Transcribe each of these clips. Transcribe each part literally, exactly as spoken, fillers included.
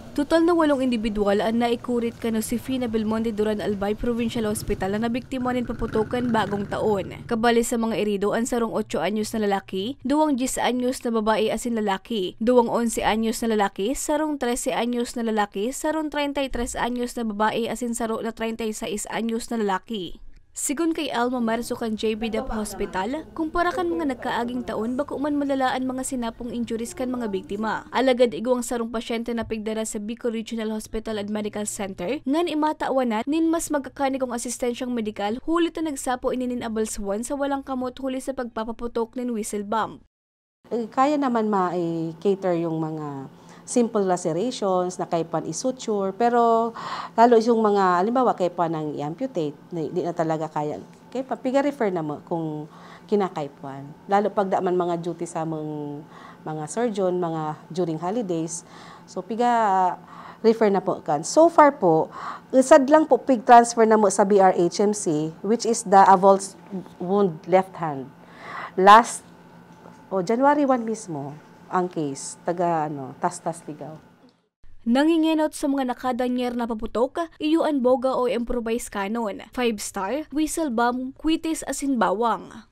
Total na walong indibidwal an naikurit kan Josefina Belmonte Duran Albay Provincial Hospital na nabiktima nin paputok kan bagong taon. Kabali sa mga erido an sarong otso anyos na lalaki, duwang dyes anyos na babae asin lalaki, duwang onse anyos na lalaki, sarong trese anyos na lalaki, sarong treinta y tres anyos na babae asin saro na treinta y seis anyos na lalaki. Sigon kay Alma Marzo kan J B Dap Hospital, kumpara kan mga nagkaaging taon, bako man malala an mga sinapong injuries kan mga biktima. Alagad igwang sarong pasyente na pigdara sa Bicol Regional Hospital and Medical Center, ngan imatawanan nin mas magkakanigong asistensyang medikal, huli ta nagsapo ini nin abalsuan sa walang kamot huli sa pagpapaputok nin whistle bomb. Eh, kaya naman ma-cater yung mga simple lacerations na kaya pang i-suture, pero lalo yung mga, halimbawa, kaya pa nang i-amputate, na, di na talaga kaya. Kaya pa, piga-refer na mo kung kinakaipuan. Lalo pag da man mga duty sa mong mga surgeon, mga during holidays. So, piga-refer na po kan. So far po, usad lang po pig-transfer na mo sa B R H M C, which is the avulsed wound left hand. Last O, January one mismo ang case, taga ano, Tastas, Ligao. Nangingenot sa mga nakadanyer na paputok, iyo an boga o improvised cannon, five star, whistle bomb, kwitis asin bawang.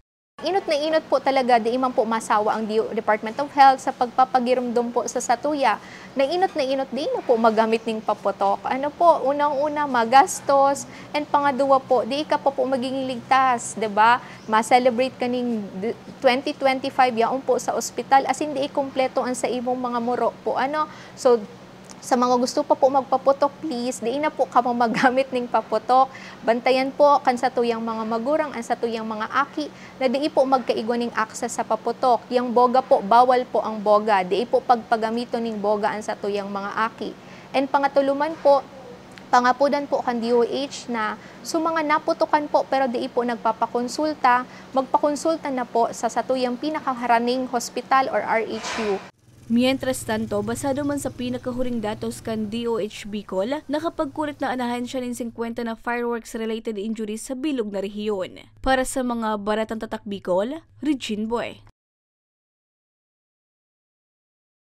Inot na inot po talaga, di man po masawa ang D O, Department of Health sa pagpapagiromdom po sa satuya. Na inot na inot, di na po magamit ning paputok. Ano po, unang-una, magastos, and pangaduwa po, di ka pa po magiging ligtas, 'di ba? Ma-celebrate ka ning d-, twenty twenty-five yaon po sa ospital, asin di kumpleto an sa imong mga muro po, ano? So, sa mga gusto pa po magpaputok, please, di na po kamo magamit ning paputok. Bantayan po kan satuyang mga magurang, an satuyang mga aki, na di po magkaigwa ning access sa paputok. Yang boga po, bawal po ang boga. Di po pagpagamiton ning boga an satuyang mga aki. And pangatulo man po, pangapodan po kan D O H na sa mga naputokan po pero di po nagpapakonsulta, magpakonsulta na po sa satuyang pinakaharaning hospital or R H U. Mientras tanto, basado man sa pinakahuring datos kan D O H Bicol, nakapagkurit na an ahensya nin singkwenta na fireworks-related injuries sa bilog na rehiyon. Para sa mga Baretang Tatak Bicol, Regine Boy.